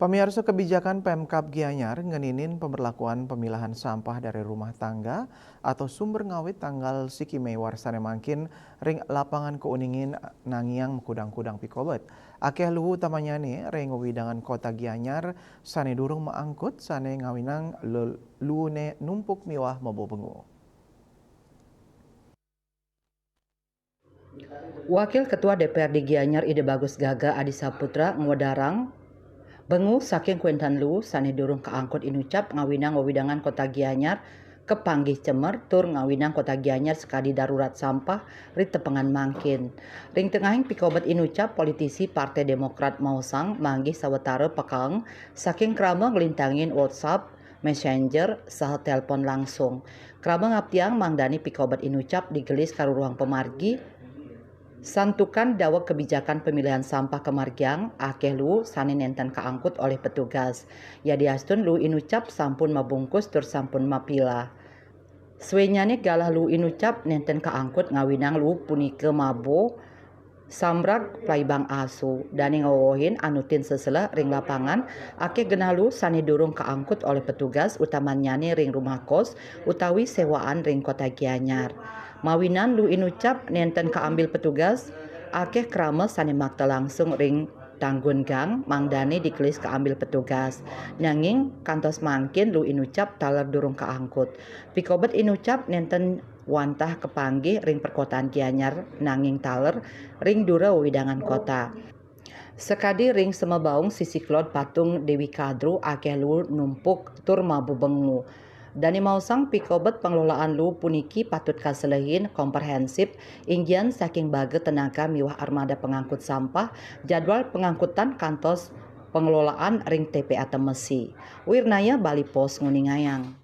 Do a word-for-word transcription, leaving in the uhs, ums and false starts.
Pamiarsa, kebijakan Pemkab Gianyar ngeninin pemberlakuan pemilahan sampah dari rumah tangga atau sumber ngawit tanggal siki Mei warsane mangkin ring lapangan Keuningin nangiang makudang-kudang pikobet. Akeh luwu utamanyane ring wewidangan kota Gianyar sane durung maangkut sane ngawinang le-, luwune numpuk miwah mebo bengu. Wakil Ketua D P R D Gianyar Ida Bagus Gaga Adi Saputra ngwedarang bengu saking kuentan luwu sane durung kaangkut inucap ngawinang wewidangan kota Gianyar kepanggih cemer tur ngawinang kota Gianyar sekadi darurat sampah ri tepengan mangkin. Ring tengahing pikobet inucap, politisi Partai Demokrat maosang manggih sawetara pekaeng saking krama nglintangin WhatsApp, Messenger, saha telepon langsung. Krama ngaptiang mangdane pikobet inucap digelis karuruhang pamargi, santukan daweg kebijakan pemilihan sampah kamargiang akeh luwu sane nenten kaangkut olih petugas. Yadiastun luwu inucap sampun mabungkus tur sampun mapilah. Swenyane galah luwu inucap nenten kaangkut ngawinang luwu punika mabo samrag plaibang asu. Dane ngewohin anutin seselah ring lapangan, akeh genah luwu sane durung kaangkut olih petugas, utamanyane ring rumah kos utawi sewaan ring kota Gianyar. Mawinan luwu inucap nenten kaambil petugas, akeh krama sane makta langsung ring tanggun gang, mangdane digelis kaambil petugas. Nanging kantos mangkin luwu inucap taler durung kaangkut. Pikobet inucap nenten wantah kapanggih ring perkotaan Gianyar nanging taler ring dura wewidangan kota. Sakadi ring Semebaung sisi kelod patung Dewi Kadru akeh luwu numpuk tur mabo bengu. Dane maosang pikobet pengelolaan luwu puniki patut kaselehin komprehensif, inggian saking baga tenaga miwah armada pengangkut sampah, jadwal pengangkutan kantos pengelolaan ring T P A Temesi. Wirnaya, Bali Post, nguningayang.